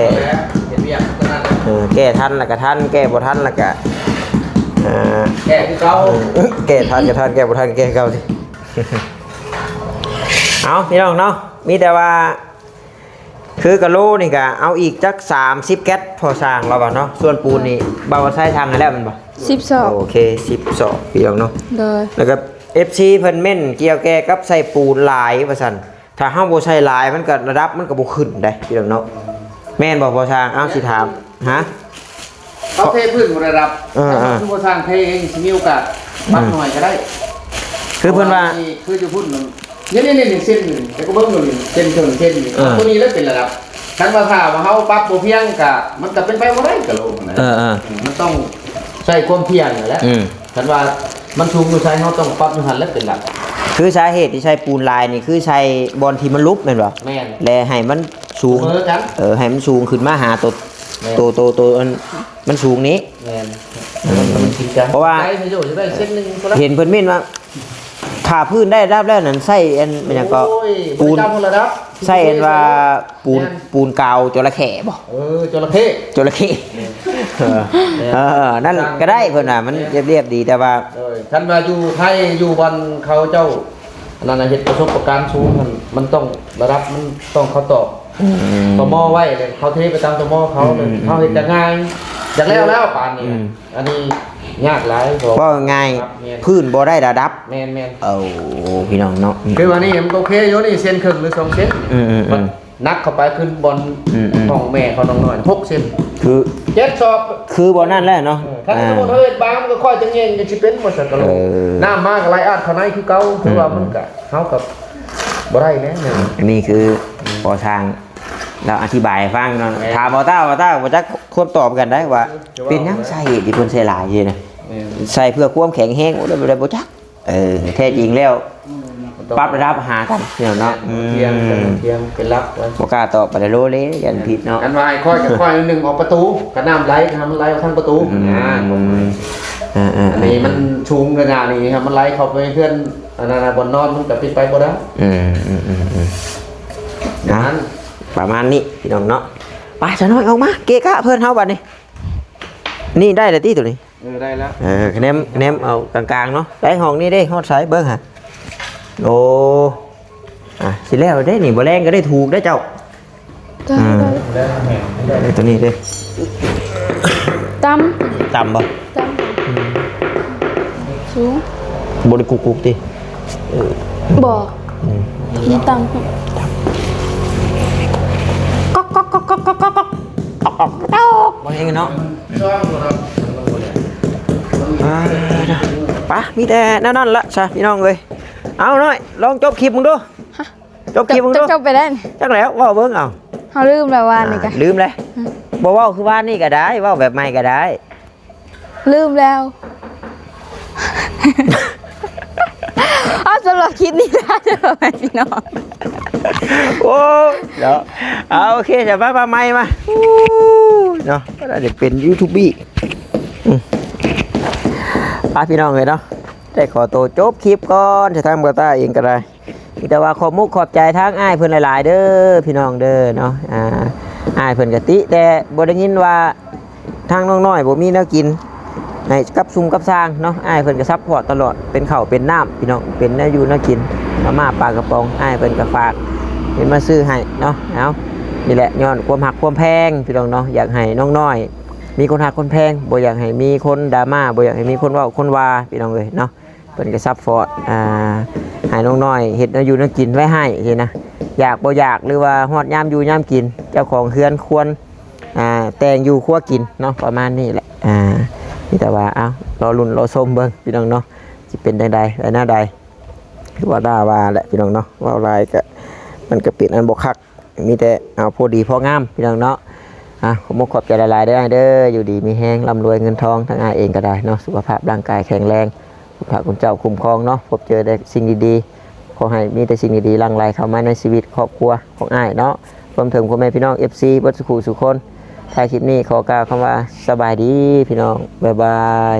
ເຮັດວຽກເທົ່ານັ້ນແຫຼະ ເອີ ແກ້ທັນລະກະທັນ ແກ້ບໍ່ທັນລະກະ ເອີ ແກ້ຄືເກົ່າ ເອີ ແກ້ທັນກະທັນ ແກ້ບໍ່ທັນກະແກ້ຄືເກົ່າ ເອົາ ພີ່ນ້ອງເນາະ ມີແຕ່ວ່າ ຄືກະໂລນີ້ກະເອົາອີກຈັກສາມສິບແກັດ ພໍສ້າງລາວວ່າເນາະ ສ່ວນປູນນີ້ ບ່າວໄຊສັ່ງໃຫ້ແລ້ວແມ່ນບໍ່? ສິບສອບ ໂອເຄ ສິບສອບ ພີ່ນ້ອງເນາະ ໂດຍ ແລ້ວກະ ເອັຟຊີ ເພິ່ນເມັ້ນກ່ຽວແກ່ກັບໃສ່ປູນຫຼາຍວ່າຊັ້ນ ຖ້າເຮົາບໍ່ໃສ່ຫຼາຍ ມັນກະ ລະດັບມັນກະບໍ່ຂຶ້ນໃດ໋ ພີ່ນ້ອງເນາະ ແມ່ນບໍ່ ພໍສ້າງ? ເອົາ ຊິຖາມ ຮະ ເຂົາເທພື້ນບໍ່ໄດ້ລະດັບ ເອີ ເອີ ຄືບໍ່ສ້າງເທເອງ ຊິມີໂອກາດປັບ ອືມ ໜ້ອຍກະໄດ້ ຄືເພິ່ນວ່າ ເພາະວ່ານີ້ຄືຢູ່ພຸ້ນ ນີ້ ນີ້ ນີ້ ນີ້ ເສັ້ນໜຶ່ງ ແຕ່ກະເບິ່ງດູນີ້ ເສັ້ນເທິງເສັ້ນນີ້ ເອີ ໂຕນີ້ແຫຼະເປັນລະດັບ ຄັນວ່າຖ້າວ່າເຮົາປັບບໍ່ພຽງກະ ມັນກະເປັນໄປບໍ່ໄດ້ກະໂລຫັ້ນນະ ເອີ ເອີ ມັນຕ້ອງໃຊ້ຄວາມພຽງຫັ້ນແຫຼະ ອືມ ຄັນວ່າມັນສູງຢູ່ໃສ ເຮົາຕ້ອງປັບຢູ່ຫັ້ນແຫຼະເປັນຫຼັກ ຄືສາເຫດທີ່ໃສ່ປູນຫຼາຍນີ້ ຄືໃສ່ບ່ອນທີ່ມັນຫຼຸບແມ່ນບໍ່? ແມ່ນ ແລະໃຫ້ມັນສູງ ເອີ ໃຫ້ມັນສູງຂຶ້ນມາຫາໂຕ ແມ່ນ ໂຕ ໂຕ ໂຕອັນ ມັນສູງນີ້ ແມ່ນ ເອີ ເພາະວ່າ ໃສ່ຢູ່ ຈະໄດ້ເສັ້ນໜຶ່ງ ເຫັນເພິ່ນເມັ້ນວ່າ ຖ້າພື້ນໄດ້ລະດັບແລ້ວນັ້ນ ໃສ່ອັນ ແມ່ນຫຍັງເກາະ ໂອ້ຍ ປູນ ບໍ່ໄດ້ຕາມລະດັບ ໃຊ້ອັນວ່າປູນ ແມ່ນ ປູນກາວຈໍລະເຂ້ບໍ່? ເອີ ຈໍລະເຂ້ ຈໍລະເຂ້ ແມ່ນ ເອີ ແມ່ນ ເອີ ນັ້ນກໍໄດ້ ເພິ່ນວ່າມັນ ແມ່ນ ລຽບໆດີ ແຕ່ວ່າ ໂດຍ ຄັນວ່າຢູ່ໄທ ຢູ່ບ່ອນເຂົາເຈົ້າ ອັນນັ້ນນະ ເຮັດປະສົບປະການສູງຫັ້ນ ມັນຕ້ອງ ລະດັບມັນຕ້ອງເຂົ້າຕອກ ອືມ ຕມໄວ້ເລີຍ ເຂົາເທໄປຕາມຕມເຂົາເລີຍ ອືມ ເຮົາເຮັດກໍງ່າຍ ຢາກແລ້ວແລ້ວປານນີ້ ອືມ ອັນນີ້ຍາກຫຼາຍ ເວົ້າງ່າຍ ແມ່ນ ພື້ນບໍ່ໄດ້ລະດັບ ແມ່ນໆ ເອົາ ພີ່ນ້ອງເນາະ ອືມ ຄືວ່ານີ້ມັນກໍໂອເຄຢູ່ ນີ້ເຊັນເຄິ່ງຫຼືສອງເຊັນ ອືມໆໆ ບັດໜັກເຂົ້າໄປຂຶ້ນບ່ອນ ອືມໆ ຫ້ອງແມ່ເຂົານ້ອງນ້ອຍ ຫົກເຊັນ ຄື ເຈັດສອບ ຄືບ່ອນນັ້ນແຫຼະເນາະ ເອີ ຖ້າ ອ່າ ສົມມຸດເຮົາເຮັດບາງ ມັນກໍຄ່ອຍຈະແຍງ ຈະຊິເປັນບໍ່ຊັ້ນກໍ ເອີ ນ້ຳມາກໍໄຫຼອາດເຂົ້າໃນຄືເກົ່າ ຄືວ່າ ອືມ ມັນກໍ ເຮົາກໍບໍ່ໄດ້ແຫຼະ ອັນນີ້ຄືພໍ່ຊ່າງລາວອະທິບາຍໃຫ້ຟັງເນາະ ແມ່ນ ຖາມບໍ່ຕ້າ ບໍ່ຕ້າ ບໍ່ຈັກຄວາມຕອບກັນໄດ້ວ່າ ເປັນຫຍັງສາເຫດທີ່ເພິ່ນໃສ່ຫຼາຍຊີ້ນະ ແມ່ນ ໃສ່ເພື່ອຄວາມແຂງແຮງ ໂອ້ ໄດ້ບໍ່ຈັກ ເອີ ແທ້ຈິງແລ້ວ ອືມ ປັບລະດັບຫາກັນເນາະ ແມ່ນ ອືມ ເປັນຫຼັກໄວ້ ບໍ່ກ້າຕອບປານໃດ ໂລເລ ຢ້ານຜິດເນາະ ອັນວ່າໃຫ້ຄ່ອຍກໍຄ່ອຍໜຶ່ງອອກປະຕູ ກໍນ້ຳໄຫຼ ກໍໃຫ້ມັນໄຫຼອອກທາງປະຕູ ອືມ ອ່າ ອ່າໆໆ ອັນນີ້ມັນສູງຂະໜາດນີ້ ໃຫ້ມັນໄຫຼເຂົ້າໄປເຮືອນ ອັນນັ້ນນະ ບ່ອນນອນມັນກໍເປັນໄປບໍ່ໄດ້ ອືມ ອືມ ອືມ ອືມ ປະມານ ປະມານນີ້ພີ່ນ້ອງເນາະ ໄປຊະນ້ອຍອອກມາ ເກະກະເພິ່ນເຮົາບັດນີ້ ນີ້ໄດ້ແລ້ວຕິໂຕນີ້ ເອີ ໄດ້ແລ້ວ ເອີ ຄະແນນ ຄະແນນເອົາກາງໆເນາະ ໄດ້ຫ້ອງນີ້ເດ້ ຮອດໃສເບິ່ງຫາ ໂອ້ ອ່ະ ຊິແລ້ວເດ້ນີ້ ບໍ່ແລງກໍໄດ້ຖືກເດ້ເຈົ້າ ໄດ້ ອ່າ ໄດ້ ໄດ້ ໄດ້ໂຕນີ້ເດ້ ຕ່ຳ ຕ່ຳບໍ່? ຕ່ຳ ອືມ ສູງ ບໍ່ໄດ້ກຸກໆຕິ? ເອີ ບໍ່ ອືມ ມີຕັງ ກອກ ກອກ ກອກ ກອກ ກອກ ກອກ ກອກ ບໍ່ເຮັດເນາະ ອ່າ ໄປ ມີແຕ່ແນວນັ້ນລະຊະ ພີ່ນ້ອງເອີຍ ເອົານ້ອຍ ລອງຈົບຄລິບເບິ່ງດູ ຮະ ຈົບຄລິບເບິ່ງດູ ຈົບໄປແລ້ວ ຈັກແລ້ວ ເວົ້າເບິ່ງເອົາ ເຮົາລືມແລ້ວວານນີ້ກະ ອ່າ ລືມແລ້ວ ອືມ ບໍ່ເວົ້າຄືວານນີ້ກໍໄດ້ ເວົ້າແບບໃໝ່ກໍໄດ້ ລືມແລ້ວ ເອົາ ສຳລັບຄລິບນີ້ລາເດີ ພີ່ນ້ອງ ໂອ້ຍ ເນາະ ເອົາ ໂອເຄ ຈະມາ ມາໃໝ່ມາ ອູ້ຍ ເນາະ ກໍໄດ້ເປັນຢູທູບບີ ອືມ ອ່ະ ພີ່ນ້ອງເອີຍເນາະ ໄດ້ຂໍໂຕຈົບຄລິບກ່ອນ ທາງບ່າວຕ້າເອງກໍໄດ້ ມີແຕ່ວ່າຂອບມຸກຂອບໃຈທາງອ້າຍເພິ່ນຫຼາຍໆເດີ ພີ່ນ້ອງເດີເນາະ ອ່າ ອ້າຍເພິ່ນກະຕິ ແຕ່ບໍ່ໄດ້ຍິນວ່າທາງນ້ອງນ້ອຍບໍ່ມີແນວກິນໃຫ້ກັບຊຸມກັບຊ່າງເນາະ ອ້າຍເພິ່ນກະຊັບພອດຕະຫຼອດ ເປັນເຂົ້າເປັນນ້ຳ ພີ່ນ້ອງ ເປັນແນວຢູ່ແນວກິນ ມາມ່າປາກະປ໋ອງ ອ້າຍເພິ່ນກະຝາກເປັນມາຊື້ໃຫ້ເນາະ ເອົາ ນີ້ແຫຼະ ຍ້ອນຄວາມຮັກຄວາມແພງ ພີ່ນ້ອງເນາະ ຢາກໃຫ້ນ້ອງນ້ອຍມີຄົນຮັກຄົນແພງ ບໍ່ຢາກໃຫ້ມີຄົນດຣາມາ ບໍ່ຢາກໃຫ້ມີຄົນເວົ້າຄົນວ່າ ພີ່ນ້ອງເອີຍເນາະ. ເພິ່ນກໍຊັບພອດ ອ່າ ໃຫ້ນ້ອງນ້ອຍເຮັດແນວຢູ່ແນວກິນໄວ້ໃຫ້ຊີ້ນະ ຢາກບໍ່ຢາກ ຫຼືວ່າຮອດຍາມຢູ່ຍາມກິນ ເຈົ້າຂອງເຮືອນຄວນ ອ່າ ແຕ່ງຢູ່ຄົວກິນເນາະ ປະມານນີ້ແຫຼະ ອ່າ ມີແຕ່ວ່າ ເອົາ ລໍລຸ້ນລໍຊົມເບິ່ງພີ່ນ້ອງເນາະ ຊິເປັນຈັ່ງໃດ ໄປແນວໃດ ຄືວ່າດາວ່າແຫຼະພີ່ນ້ອງເນາະ ເວົ້າຫຼາຍກໍ ມັນກໍເປັນອັນບໍ່ຄັກ ມີແຕ່ເອົາພໍດີພໍງາມພີ່ນ້ອງເນາະ ອ່ະ ຂອບມຸກຂອບໃຈຫຼາຍໆເດີອ້າຍເດີ ຢູ່ດີມີແຮງ ລ່ຳລວຍເງິນທອງ ທັງອ້າຍເອງກໍໄດ້ເນາະ ສຸຂະພາບຮ່າງກາຍແຂງແຮງ ຄຸນພະຄຸນເຈົ້າຄຸ້ມຄອງເນາະ ພົບເຈີແຕ່ສິ່ງດີໆ ຂໍໃຫ້ມີແຕ່ສິ່ງດີໆ ຫຼັ່ງໄຫຼເຂົ້າມາໃນຊີວິດຄອບຄົວຂອງອ້າຍເນາະ ລວມເຖິງພໍ່ແມ່ພີ່ນ້ອງເອັຟຊີເບິດສູ່ຜູ້ສູ່ຄົນ ທ້າຍຄລິບນີ້ຂໍກ່າວຄຳວ່າ ສະບາຍດີພີ່ນ້ອງ ບາຍບາຍ.